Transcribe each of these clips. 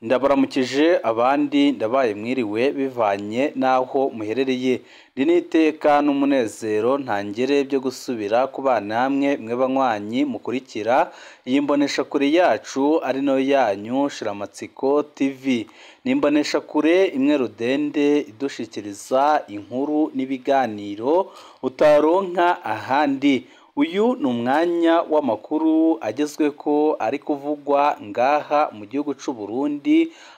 Ndabaramukije abandi ndabaye mwiriwe bivanye n'aho muherereye. Ndi n'iteka n'umunezero ntangere byo gusubira kubana namwe mwe banywanyi mukurikira iyi mboneshakure yacu ari nayo yanyu Shiramatsiko TV. Ni imboneshakure imwe rudende idushikiriza inkuru n'ibiganiro utaronka ahandi. Uyu ni umwanya w'amakuru agezweko ari kuvugwa ngaha mu gihugu c'u Burundi,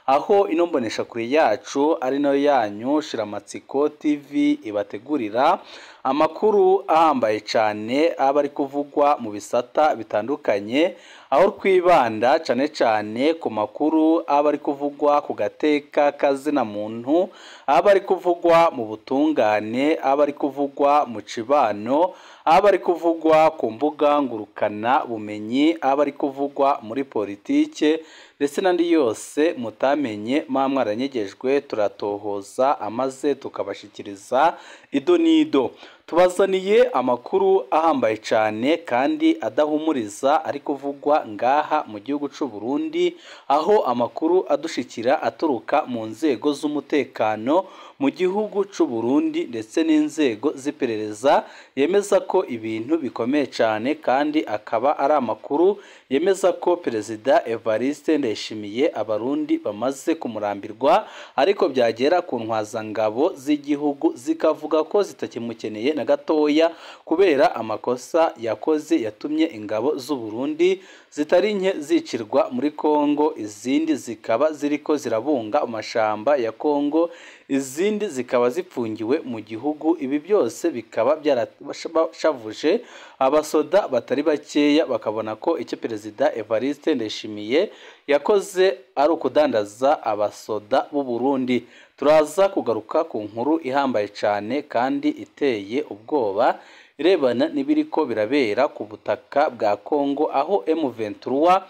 aho ino mboneshakure yacu ari nayo yanyu Shiramatsiko TV ibategurira amakuru ahambaye cane aba ari kuvugwa mu bisata bitandukanye, aho twibanda cane cane ku makuru aba ari kuvugwa ku gateka kazina muntu, aba ari kuvugwa mu butungane, aba ari kuvugwa mu cibano, aba ari kuvugwa ku mbuga ngurukana bumenyi, aba ari kuvugwa muri politike ndetse n'andi yose mutamenye mwa mwaranyegejwe, turatohoza amaze tukabashikiriza ido n'ido. Tubazaniye amakuru ahambaye cane kandi adahumuriza ari kuvugwa ngaha mu gihugu c'u Burundi, aho amakuru adushikira aturuka mu nzego z'umutekano mu gihugu c'u Burundi ndetse n'inzego z'iperereza, yemeza ko ibintu bikomeye cane kandi akaba ari amakuru yemeza ko Perezida Evariste Ndayishimiye abarundi bamaze kumurambirwa, ariko byagera ku ntwazangabo z'igihugu zikavuga ko zitakimukeneye na gatoya kubera amakosa yakoze yatumye ingabo z'u Burundi zitari nke zicirwa muri Kongo, izindi zikaba ziriko zirabunga amashamba ya Kongo, izindi zikaba zipfungiwe mu gihugu. Ibi byose bikaba byarashavuje abasoda batari bakeya, bakabona ko icyo Perezida Evariste Ndayishimiye yakoze ari ukudandaza abasoda b'u Burundi. Turaza kugaruka ku nkuru ihambaye cane kandi iteye ubwoba irebana n'ibiriko birabera ku butaka bwa Kongo, aho M23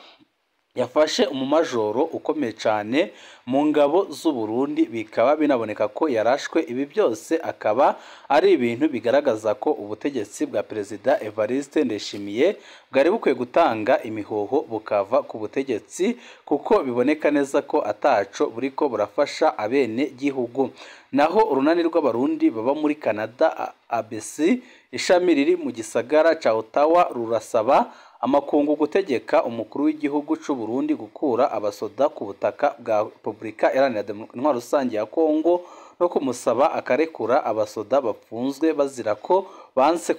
yafashe umumajoro ukomeye cane mu ngabo z'u Burundi, bikaba binaboneka ko yarashwe. Ibi byose akaba ari ibintu bigaragaza ko ubutegetsi bwa Perezida Evariste Ndayishimiye bwari bukwiye gutanga imihoho bukava ku butegetsi, kuko biboneka neza ko ataco buriko burafasha abene gihugu. Naho urunani rw'abarundi baba muri Canada ABC ishami riri mu gisagara ca Ottawa rurasaba amakungu gutegeka umukuru w'igihugu c'u Burundi gukura abasoda ku butaka bwa Repubulika Iharanira Intwaro Rusange ya Kongo no kumusaba akarekura abasoda bapfunzwe bazira ko banse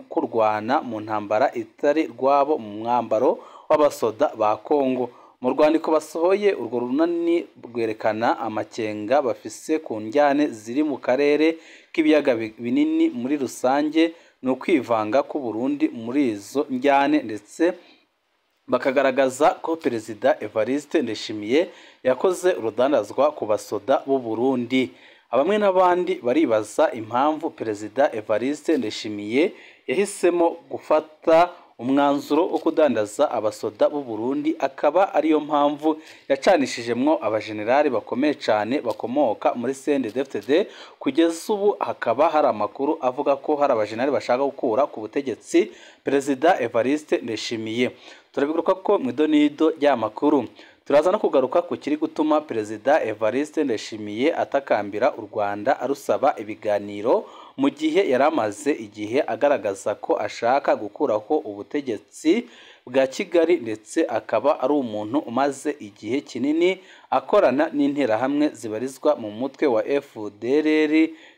kurwana mu ntambara itari rwabo mu mwambaro w'abasoda ba Kongo. Mu rwandiko basohoye, urwo runani rwerekana amakenga bafise ku njyane ziri mu karere k'ibiyaga binini muri rusange ni ukwivanga k'u Burundi muri izo njyane, ndetse bakagaragaza ko Perezida Evariste Ndayishimiye yakoze urudandazwa ku basoda b'u Burundi. Bamwe n'abandi baribaza impamvu Perezida Evariste Ndayishimiye yahisemo gufata umwanzuro wo kudandaza abasoda b'u Burundi, akaba ariyo mpamvu yacanishijemwo abajenerali bakomeye cane bakomoka muri CNDD-FDD. Kugeza ubu hakaba hari amakuru avuga ko hari abajenerali bashaka gukura ku butegetsi Perezida Evariste Ndayishimiye. Turabigaruka ko mu idonido ry'amakuru. Turaza no kugaruka ku kiri gutuma Perezida Evariste Ndayishimiye atakambira u Rwanda arusaba ibiganiro, mu gihe yari amaze igihe agaragaza ko ashaka gukuraho ubutegetsi bwa Kigali, ndetse akaba ari umuntu umaze igihe kinini akorana n'interahamwe zibarizwa mu mutwe wa FDLR,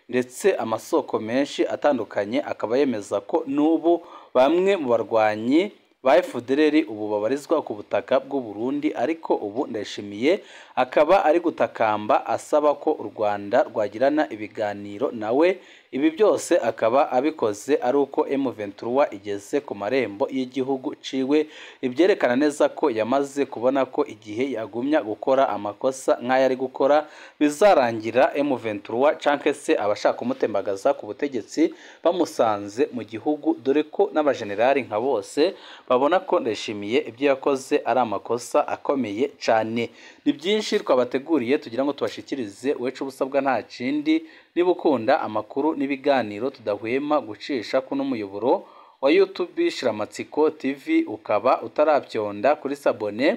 ndetse amasoko menshi atandukanye akaba yemeza ko n'ubu bamwe mu barwanyi ba FDLR ubu babarizwa ku butaka bw'u Burundi, ariko ubu Ndayishimiye akaba ari gutakamba asaba ko u Rwanda rwagirana ibiganiro nawe. Ibi byose akaba abikoze ari uko M23 igeze ku marembo y'igihugu ciwe, ibyerekana neza ko yamaze kubona ko igihe yagumya gukora amakosa nk'ayo ari gukora bizarangira M23 canke se abashaka kumutembagaza ku butegetsi bamusanze mu gihugu, dore ko n'abajenerali nka bose babona ko Ndayishimiye ibyo yakoze ari amakosa akomeye cane. Ni byinshi twabateguriye tugira ngo tubashikirize, wecu ubusabwa nta kindi, niba ukunda amakuru n'ibiganiro tudahwema gucisha kuno muyoboro wa YouTube Shiramatsiko TV, ukaba utarabyonda kuri sabone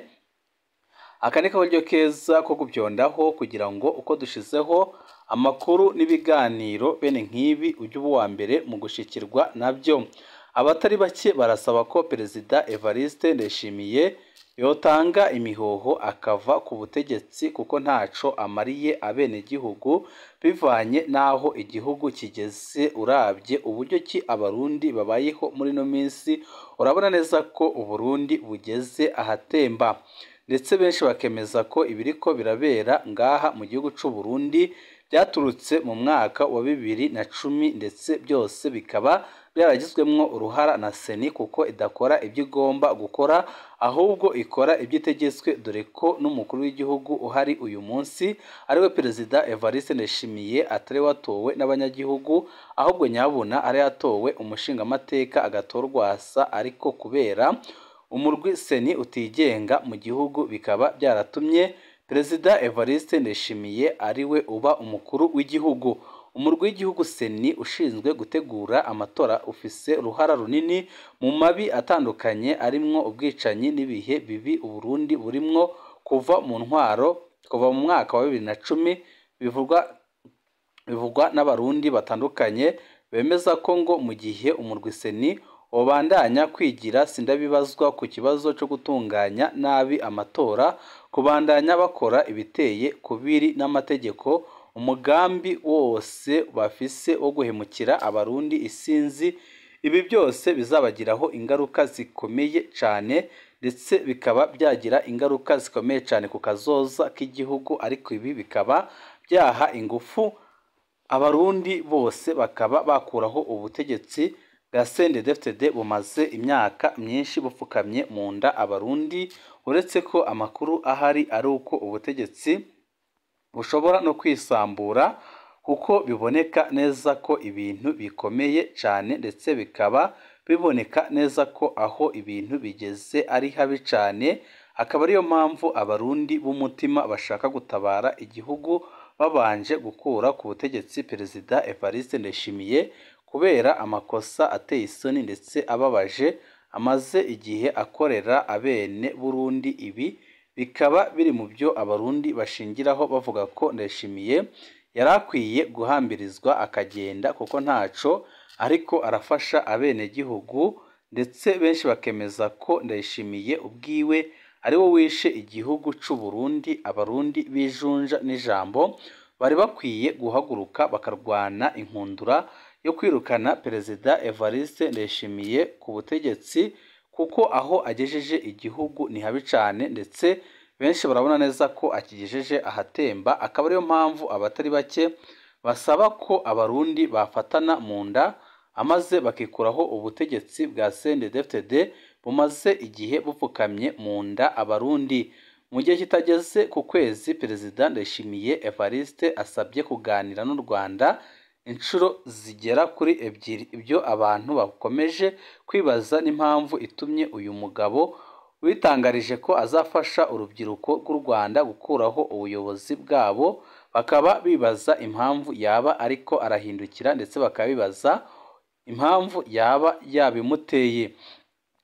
Aka ni kaburyo keza ko kubyondaho kugira ngo uko dushizeho amakuru n'ibiganiro bene nk'ibi ujye uba uwa mbere mu gushikirwa nabyo. Abatari bake barasaba ko Perezida Evariste Ndayishimiye yotanga imihoho akava ku butegetsi kuko ntaco amariye abenegihugu bivanye n'aho igihugu kigeze. Urabye uburyo ki Abarundi babayeho muri ino minsi, urabona neza ko Uburundi bugeze ahatemba, ndetse benshi bakemeza ko ibiriko birabera ngaha mu gihugu c'u Burundi byaturutse mu mwaka wa 2010, ndetse byose bikaba byaragizwemwo uruhara na CENI kuko idakora ibyo igomba gukora ahubwo ikora ibyo itegetswe, dore ko n'umukuru w'igihugu uhari uyu munsi ariwe Perezida Evariste Ndayishimiye atari watowe n'abanyagihugu, ahubwo nyabuna ari yatowe umushingamateka agatorwasa, ariko kubera umurwi CENI utigenga mu gihugu bikaba byaratumye Perezida Evariste Ndayishimiye ariwe uba umukuru w'igihugu. Umurwi w'igihugu CENI ushinzwe gutegura amatora ufise uruhara runini mu mabi atandukanye arimwo ubwicanyi n'ibihe bibi Uburundi burimwo kuva mu ntwaro kuva mu mwaka wa 2010, bivugwa n'Abarundi batandukanye bemeza ko ngo mu gihe umurwi CENI wobandanya kwigira sindabibazwa ku kibazo cyo gutunganya nabi amatora, kubandanya bakora ibiteye kubiri n'amategeko, umugambi wose bafise wo guhemukira Abarundi isinzi, ibi byose bizabagiraho ingaruka zikomeye cane, ndetse bikaba byagira ingaruka zikomeye cane ku kazoza k'igihugu, ariko ibi bikaba byaha ingufu Abarundi bose bakaba bakuraho ubutegetsi bwa CNDD-FDD bumaze imyaka myinshi bupfukamye mu nda Abarundi, uretse ko amakuru ahari ari uko ubutegetsi bushobora no kwisambura kuko biboneka neza ko ibintu bikomeye cane, ndetse bikaba biboneka neza ko aho ibintu bigeze ari habi cane, akaba ariyo mpamvu Abarundi b'umutima bashaka gutabara igihugu babanje gukura ku butegetsi Perezida Evariste Ndayishimiye kubera amakosa ateye isoni ndetse ababaje amaze igihe akorera abene Burundi. Ibi bikaba biri mu byo Abarundi bashingiraho bavuga ko Ndayishimiye yari akwiye guhambirizwa akagenda kuko ntaco ariko arafasha abenegihugu, ndetse benshi bakemeza ko Ndayishimiye ubwiwe ari we wishe igihugu c'u Burundi. Abarundi bijunja n'ijambo bari bakwiye guhaguruka bakarwana inkundura yo kwirukana Perezida Evariste Ndayishimiye ku butegetsi kuko aho agejeje igihugu ni habi cane, ndetse benshi barabona neza ko akigejeje ahatemba, akaba ariyo mpamvu abatari bake basaba ko Abarundi bafatana mu nda amaze bakikuraho ubutegetsi bwa CNDD-FDD bumaze igihe bupfukamye mu nda Abarundi. Mu gihe kitageze ku kwezi Perezida Ndayishimiye Evariste asabye kuganira n'u Rwanda inshuro zigera kuri ebyiri, ibyo abantu bakomeje kwibaza n'impamvu itumye uyu mugabo witangarije ko azafasha urubyiruko rw'u Rwanda gukuraho ubuyobozi bwabo, bakaba bibaza impamvu yaba ariko arahindukira, ndetse bakaba bibaza impamvu yaba yabimuteye.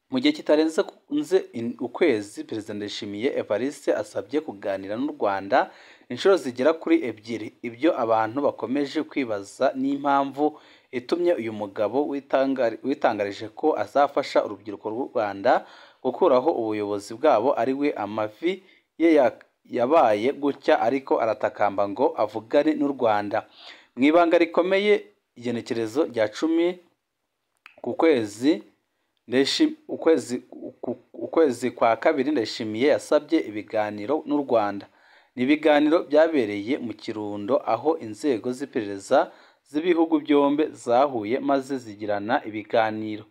Mu gihe kitarenze ukwezi Perezida Ndayishimiye Evariste asabye kuganira n'u Rwanda inshuro zigera kuri ebyiri, ibyo abantu bakomeje kwibaza n'impamvu itumye uyu mugabo witangarije ko azafasha urubyiruko rw'u Rwanda gukuraho ubuyobozi bwabo ari we amavi ye yabaye gutya ariko aratakamba ngo avugane n'u Rwanda. Mu ibanga rikomeye, igenekerezo rya 10 ku kwezi ukwezi kwa kabiri Ndayishimiye yasabye ibiganiro n'u Rwanda. Ni ibiganiro byabereye mu Kirundo aho inzego z'iperereza z'ibihugu byombi zahuye maze zigirana ibiganiro.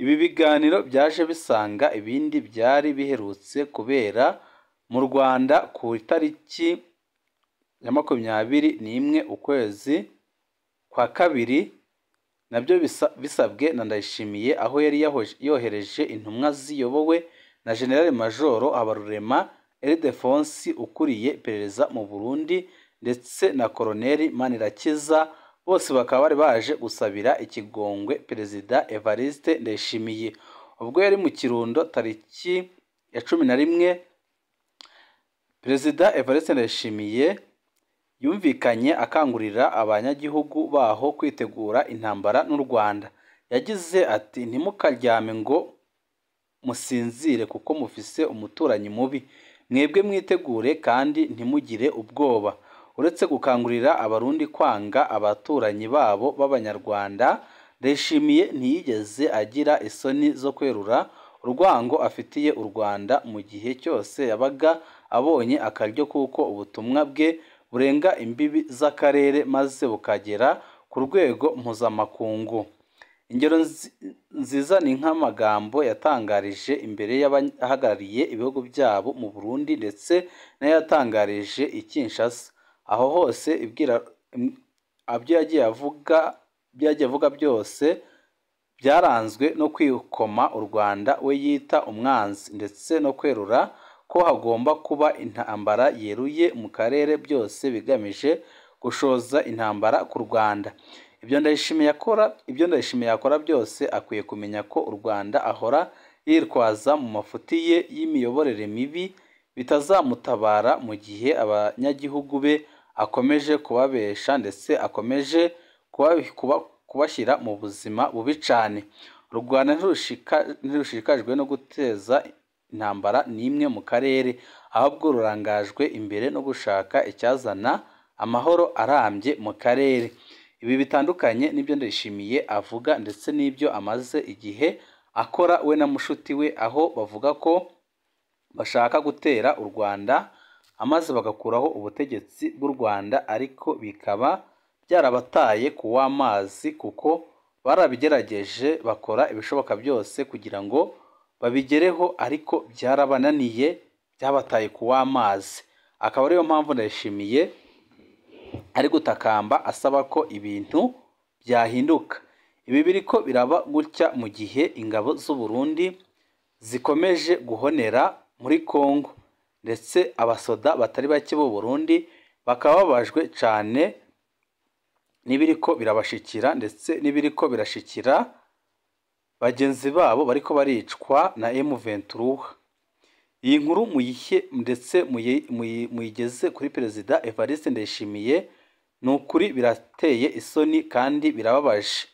Ibi biganiro byaje bisanga ibindi byari biherutse kubera mu Rwanda ku itariki ya 21 ukwezi kwa kabiri, nabyo bisabwe na Ndayishimiye aho yari yohereje intumwa ziyobowe na General Major Habarurema Ildefonsi ukuriye iperereza mu Burundi ndetse na Colonel Manirakiza, bose bakaba bari baje gusabira ikigongwe Perezida Evariste Ndayishimiye. Ubwo yari mu Kirundo tariki ya 11 Perezida Evariste Ndayishimiye yumvikanye akangurira abanyagihugu baho kwitegura intambara n'u Rwanda. Yagize ati ntimukaryame ngo musinzire kuko mufise umuturanyi mubi, mwebwe mwitegure kandi ntimugire ubwoba. Uretse gukangurira Abarundi kwanga abaturanyi babo b'Abanyarwanda, Ndayishimiye ntiyigeze agira isoni zo kwerura urwango afitiye u Rwanda mu gihe cyose yabaga abonye akaryo, kuko ubutumwa bwe burenga imbibi z'akarere maze bukagera ku rwego mpuzamakungu. Ingero nziza ni nk'amagambo yatangarije imbere y'abahagarariye ibihugu byabo mu Burundi ndetse n'ayatangarije i Kinshasa. Aho hose ibyo yagiye avuga byose byaranzwe no kwikoma u Rwanda we yita umwanzi, ndetse no kwerura ko hagomba kuba intambara yeruye mu karere, byose bigamije gushoza intambara ku Rwanda. Ibyo Ndayishimiye yakora byose akwiye kumenya ko u Rwanda ahora yitwaza mu mafuti ye y'imiyoborere mibi bitazamutabara mu gihe abanyagihugu be akomeje kubabesha ndetse akomeje kubashyira mu buzima bubi cyane. U Rwanda ntirushishikajwe no guteza intambara n'imwe mu karere, ahubwo rurangajwe imbere no gushaka icyazana amahoro arambye mu karere. Ibi bitandukanye n'ibyo Ndayishimiye avuga ndetse n'ibyo amaze igihe akora we na mushuti we, aho bavuga ko bashaka gutera u Rwanda amaze bagakuraho ubutegetsi bw'u Rwanda, ariko bikaba byarabataye ku w'amazi kuko barabigerageje bakora ibishoboka byose kugira ngo babigereho, ariko byarabananiye, byabataye ku w'amazi. Akaba ariyo mpamvu Ndayishimiye ari gutakamba asaba ko ibintu byahinduka. Ibi biriko biraba gutya mu gihe ingabo z'u Burundi zikomeje guhonera muri Kongo, ndetse abasoda batari bake b'u Burundi bakaba bababajwe cyane n'ibiriko birabashikira ndetse n'ibiriko birashikira bagenzi babo bariko baricwa na M23. Iyi nkuru muyihe ndetse muyigeze kuri Perezida Evariste Ndayishimiye. Ni ukuri birateye isoni kandi birababaje.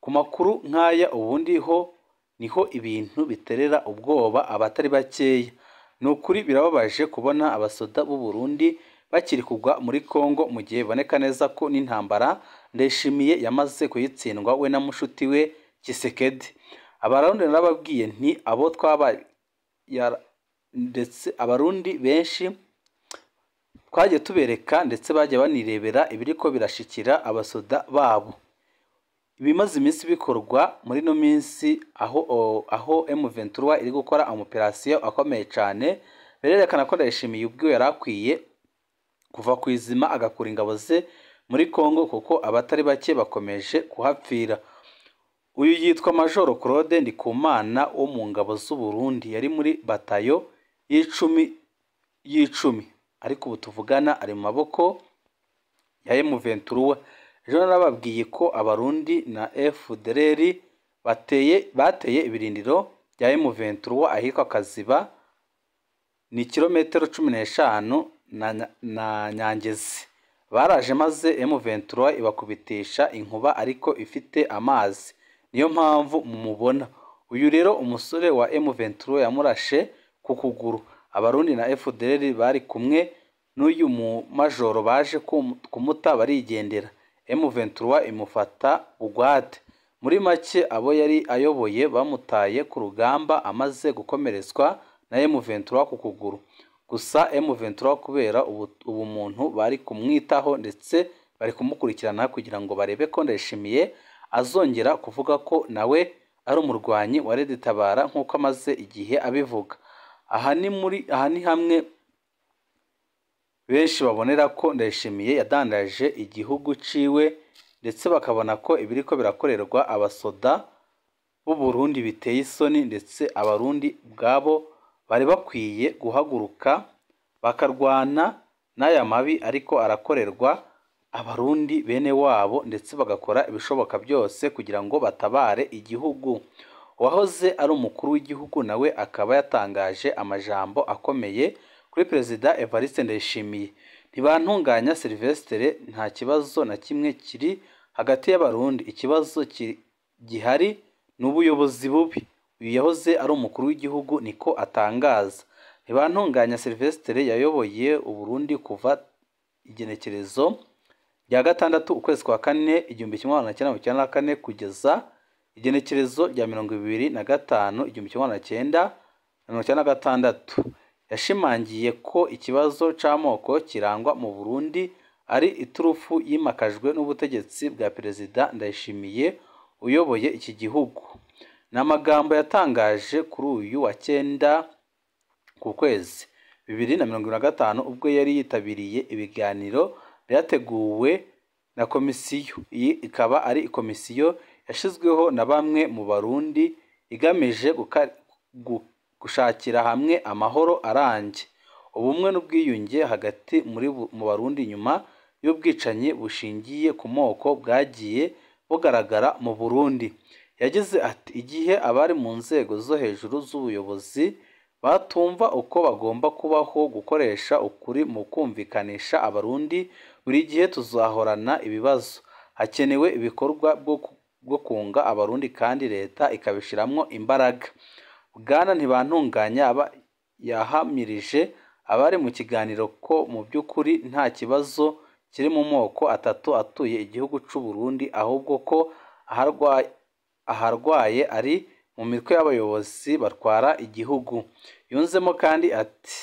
Ku makuru nk'aya ubundi ho niho ibintu biterera ubwoba abatari bakeya. Ni ukuri birababaje kubona abasoda b'u Burundi bakiri kugwa muri Kongo mu gihe biboneka neza ko n'intambara Ndayishimiye yamaze kuyitsindwa we na mushuti we Tshisekedi. Abarundi narababwiye nti abo twaba ndetse Abarundi benshi twagiye tubereka ndetse bagiye banirebera ibiriko birashikira abasoda babo. Ibimaze iminsi bikorwa muri no minsi aho M23 iri gukora operasiyo akomeye cyane, birerekana ko Ndayishimiye ubwiwe yari akwiye kuva ku izima agakura ingabo ze muri Kongo, kuko abatari bake bakomeje kuhapfira. Uyu yitwa Majoro Claude Ndikumana wo mu ngabo z'u Burundi, yari muri batayo y'icumi, ariko ubu tuvugana ari mu maboko ya M23. Ejo narababwiye ko Abarundi na FDLR bateye ibirindiro bya M23 ahitwa Kaziba, ni kilometero 15 na Nyangezi. Baraje maze M23 ibakubitisha inkuba ariko ifite amazi, niyo mpamvu mumubona. Uyu rero umusore wa M23 yamurashe ku kuguru. Abarundi na FDLR bari kumwe n'uyu mu majoro baje kumuta barigendera. M23 imufata bugwate. Muri make abo yari ayoboye bamutaye ku rugamba amaze gukomeretswa na M23 ku kuguru. Gusa M23 kubera ubumuntu bari kumwitaho ndetse bari kumukurikirana kugira ngo barebe ko Ndayishimiye azongera kuvuga ko nawe ari umurwanyi wa Red Tabara nk'uko amaze igihe abivuga. Aha ni hamwe benshi babonera ko Ndayishimiye yadandaje igihugu ciwe, ndetse bakabona ko ibiriko birakorerwa abasoda b'u Burundi biteye isoni, ndetse Abarundi ubwabo bari bakwiye guhaguruka bakarwana n'aya mabi ariko arakorerwa Abarundi bene wabo, ndetse bagakora ibishoboka byose kugira ngo batabare igihugu. Uwahoze ari umukuru w'igihugu nawe akaba yatangaje amajambo akomeye kuri Perezida Evariste Ndayishimiye. Ntibantunganya Sylvestre: nta kibazo na kimwe kiri hagati y'Abarundi, ikibazo gihari ni ubuyobozi bubi. Uyu yahoze ari umukuru w'igihugu niko atangaza. Ntibantunganya Sylvestre yayoboye Uburundi kuva igenekerezo rya 6 ukwezi kwa 4 1994 kugeza igenekerezo rya 25 1996. Yashimangiye ko ikibazo c'amoko kirangwa mu Burundi ari iturufu yimakajwe n'ubutegetsi bwa Perezida Ndayishimiye uyoboye iki gihugu. Ni amagambo yatangaje kuri uyu wa 9 ku kwezi 2025 ubwo yari yitabiriye ibiganiro byateguwe na komisiyo. Iyi ikaba ari komisiyo yashyizweho na bamwe mu Barundi igamije gushakira hamwe amahoro arambye, ubumwe n'ubwiyunge hagati mu Barundi nyuma y'ubwicanyi bushingiye ku moko bwagiye bugaragara mu Burundi. Yagize ati: igihe abari mu nzego zo hejuru z'ubuyobozi batumva uko bagomba kubaho, gukoresha ukuri mu kumvikanisha Abarundi, buri gihe tuzahorana ibibazo. Hakenewe ibikorwa bwo kunga Abarundi kandi leta ikabishiramwo imbaraga. Bwana Ntibantunganya yahamirije abari mu kiganiro ko mu by'ukuri nta kibazo kiri mu moko atatu atuye igihugu c'u Burundi, ahubwo ko aharwaye ari mu mitwe y'abayobozi batwara igihugu. Yunzemo kandi ati: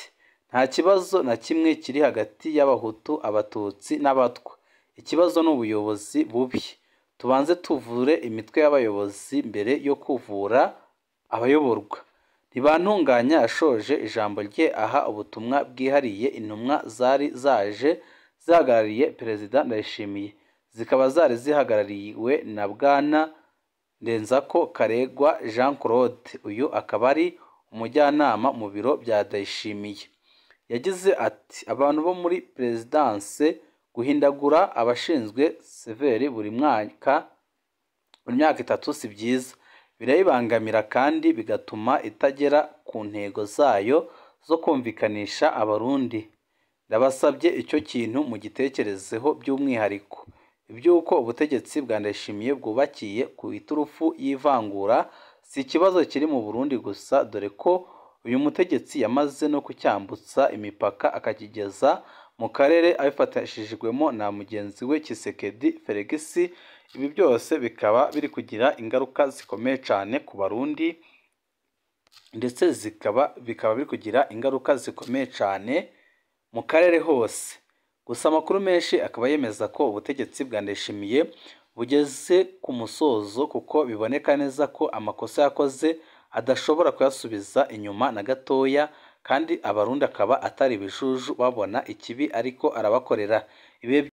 nta kibazo na kimwe kiri hagati y'Abahutu, Abatutsi n'Abatwa, ikibazo ni ubuyobozi bubi. Tubanze tuvure imitwe y'abayobozi mbere yo kuvura abayoborwa. Ntibantunganya yashoje ijambo rye aha ubutumwa bwihariye intumwa zari zaje zihagarariye Perezida Ndayishimiye, zikaba zari zihagarariwe na Bwana Ndenzako Karegwa Jean Claude, uyu akaba ari umujyanama mu biro bya Ndayishimiye. Yagize ati: abantu bo muri perezidanse guhindagura abashinzwe severi buri myaka 3 si byiza, birayibangamira kandi bigatuma itagera ku ntego zayo zo kumvikanisha Abarundi. Ndabasabye icyo kintu mugitekerezeho by'umwihariko. Iby'uko ubutegetsi bwa Ndayishimiye bwubakiye ku iturufu y'ivangura si ikibazo kiri mu Burundi gusa, dore ko uyu mutegetsi yamaze no kucyambutsa imipaka akakigeza mu karere abifatishijwemo na mugenzi we Tshisekedi Felix. Ibi byose bikaba biri kugira ingaruka zikomeye cyane ku Barundi, ndetse bikaba biri kugira ingaruka zikomeye cyane mu karere hose. Gusa amakuru menshi akaba yemeza ko ubutegetsi bwa Ndayishimiye bugeze ku musozo, kuko biboneka neza ko amakosa yakoze adashobora kuyasubiza inyuma na gatoya, kandi Abarundi akaba atari ibijuju babona ikibi ariko arabakorera. Ibihe